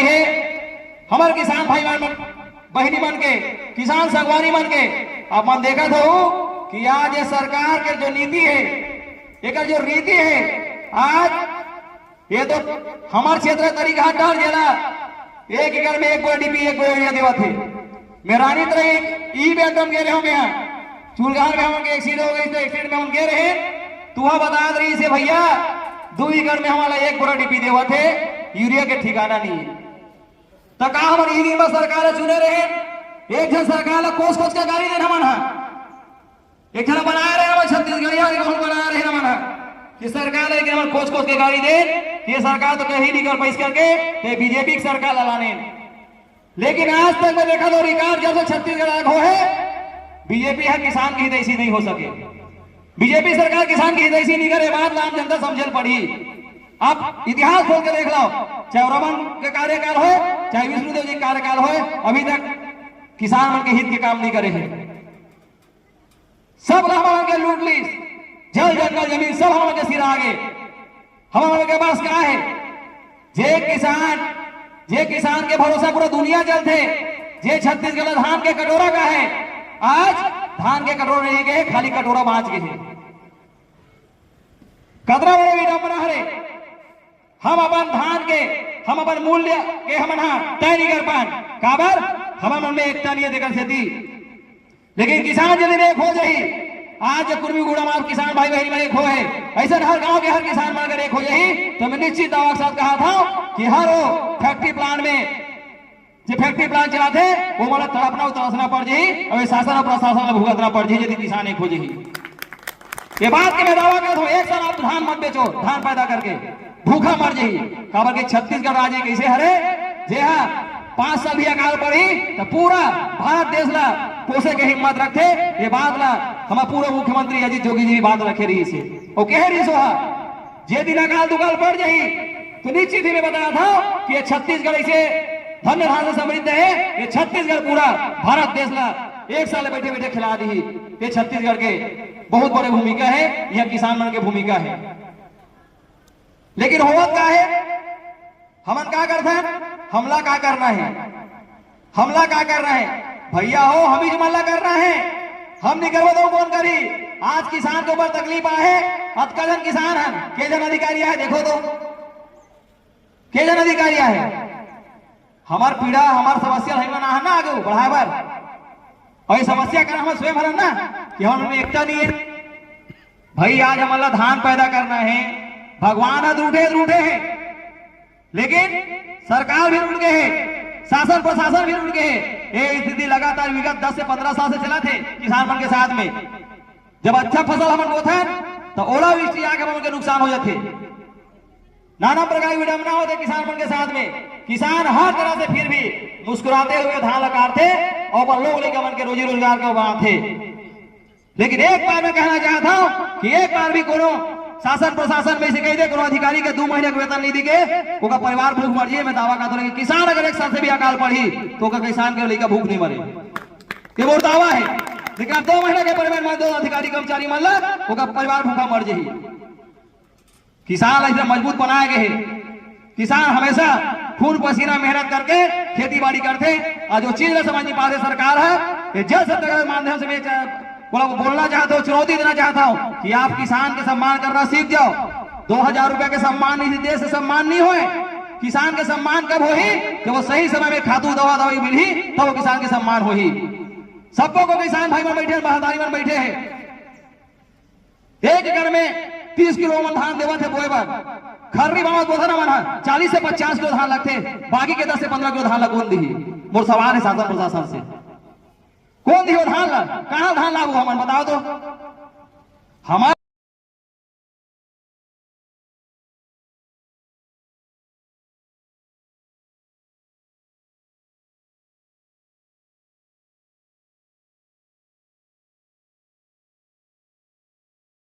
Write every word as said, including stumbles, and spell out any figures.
हे हमर किसान भाई मन, बहिनी मन के, किसान संगवारी मन के, आप मन देखत हो कि आज ये सरकार के जो नीति हे, एकर जो रीति हे, आज ये तो हमर क्षेत्र तरीघाट डहर जेला एक एकड़ में एक बोरा डीएपी, एक बोरा यूरिया देवत हे। मैं रानी तरह ई बेंटम गे रहे हों मैं, चूल्हा में हमन के एक्सीडेंट हो गई, तो एक्सीडेंट में हम गे रहे, तुहा बतात रहिस हे भैया, दू एकड़ में हमला एक बोरा डीएपी देवत हे, यूरिया के ठिकाना नहीं हे। त का हमन ई दिन म सरकार ल चुने रहे? एक झन सरकार ल कोस कोस के गारी देन हमन ह। एक झन बनाए रहे हमन छत्तीसगढ़िया, एक झन बनाए रहे हमन ह कि सरकार ल एक हमन कोस कोस के गारी देन कि ये सरकार तो कहीं नहीं कर पाइस करके, ते बीजेपी की सरकार ल लाने। लेकिन आज तक मैं देखा तो रिकॉर्ड जब से छत्तीसगढ़ आग हो है, बीजेपी ह किसान के हितैषी नहीं हो सके। बीजेपी सरकार किसान के हितैषी नहीं करे, बात ला आम जनता समझे ल पड़ही। आप इतिहास खोल के देख लो, चाहे रमन के कार्यकाल होय, चाहे विष्णुदेव जी के कार्यकाल होय, अभी तक किसान मन के हित के काम नहीं करे हे। सब ला हमन के लूट लीस, जल जंगल जमीन सब हमन के सिरा आगे। हमन के पास का हे? जे किसान, जे किसान के भरोसा पूरा दुनिया चलथे, जे छत्तीसगढ़ ला धान के कटोरा का हे, आज धान के कटोरा नहीं गे, खाली कटोरा बांच गे हे। कतरा बड़े विडंबना हरे। हम अपन धान के, हम अपन मूल्य के हमन हा तय नहीं कर पान। काबर? हमन मन में एकता नहीं हे, तेकर सेती। लेकिन किसान यदि एक हो जाही, आज जब कुर्मी गुड़ा मार किसान भाई बहन में एक हो हे, ऐसे हर गांव के हर किसान मन अगर एक हो जाही, तो मैं निश्चित दावा के साथ कहा था कि हर वो फैक्ट्री प्लांट में जे फैक्ट्री प्लांट चलाथे, वो मोला तड़पना अउ तरसना पड़ जाही, अउ ये शासन अउ प्रशासन ला भुगतना पड़ जाही, यदि किसान एक हो जाही। ये बात के मैं दावा करत हूँ, एक साल आप धान मत बेचो, धान पैदा करके भूखा मर जाही। काबर के छत्तीसगढ़ राज्य कैसे हरे, जे हा पांच साल भी अकाल पड़ी, तो पूरा भारत देश ला पोसे के हिम्मत रखथे। ये बात ला हमार पूर्व मुख्यमंत्री अजीत जोगी जी भी बात रखे रहिस हे, वो कहे रहिस हे, जे दिन अकाल दुकाल पड़ जाही, तो निश्चित ही मैं बता रहा था कि ये छत्तीसगढ़ ऐसे धन्य धान से समृद्ध है, ये छत्तीसगढ़ पूरा भारत देश ला एक साल बैठे बैठे खिला दी। ये छत्तीसगढ़ के बहुत बड़े भूमिका है, यह किसान मन के भूमिका है। लेकिन होवत का है, हमन का करथन, हमला का करना है, हमला का करना है? भैया हो, हम ही मन ला करना है। हम नहीं करबो तो कौन करी? आज किसान के ऊपर तकलीफ आहे, अतका जन किसान हन, के जन अधिकारी आहे, देखो तो, के जन अधिकारी आहे? हमार पीड़ा, हमार समस्या हई मना है ना आगे बढ़ाए बर। और ये समस्या का हम स्वयं हरन ना कि हम में एकता नहीं है। भाई, आज हमन ला धान पैदा करना है, भगवान ह रूठे रूठे है, लेकिन सरकार भी रूठ गए है, शासन प्रशासन भी रूठ गए है। ये स्थिति लगातार विगत दस से पंद्रह साल से चलत हे किसान मन के साथ में। जब अच्छा फसल हमन बोथन, तो ओलावृष्टि आके हमन के नुकसान हो जाथे। नाना प्रकार की विडंबना होथे किसान मन के साथ में। किसान हर तरह से फिर भी मुस्कुराते हुए धान ला काटथे और अपन लोग लइका मन के रोजी रोजगार के बनाथे। लेकिन एक बार मैं कहना चाहता हूँ कि एक बार भी कोनो शासन प्रशासन में से कही दे, कोनो अधिकारी के दू महीने के वेतन नहीं दिखे, ओकर परिवार भूख मर जाए, मैं दावा करता हूँ, लेकिन किसान अगर एक साल से भी अकाल पड़ी, तो ओकर किसान के लइका भूख नहीं मरे, ये मोर दावा है। लेकिन आप दो महीने के परिवार मान दो अधिकारी कर्मचारी मान ला, ओकर परिवार भूखा मर जाए। किसान ला इतना मजबूत बनाए गए है। किसान हमेशा खून पसीना मेहनत करके खेती बाड़ी करथे। आज जो चीज ला समझ नहीं पाते सरकार है, ये जल शक्ति के माध्यम से मैं चा-, बोला, बोलना चाहता हूँ, चुनौती देना चाहता हूँ कि आप किसान के सम्मान करना सीख जाओ। दो हजार रुपया के सम्मान निधि देश से सम्मान नहीं होए। किसान के सम्मान कब होही? जब वो सही समय में खातू दवा दवाई मिलही, तब वो किसान के सम्मान होही। सबको को किसान भाई मन बैठे हैं, महतारी मन बैठे हैं। एक एकड़ में तीस किलो मन धान देवत हे बोए बर। खर्री बाबा बोथन हमन ह, चालीस से पचास किलो धान लगथे, बाकी के दस से पंद्रह किलो धान ला कोन दिही? मोर सवाल है शासन प्रशासन से, कोन दिही वो धान ला? कहाँ धान लाबो हमन, बताओ तो। हमार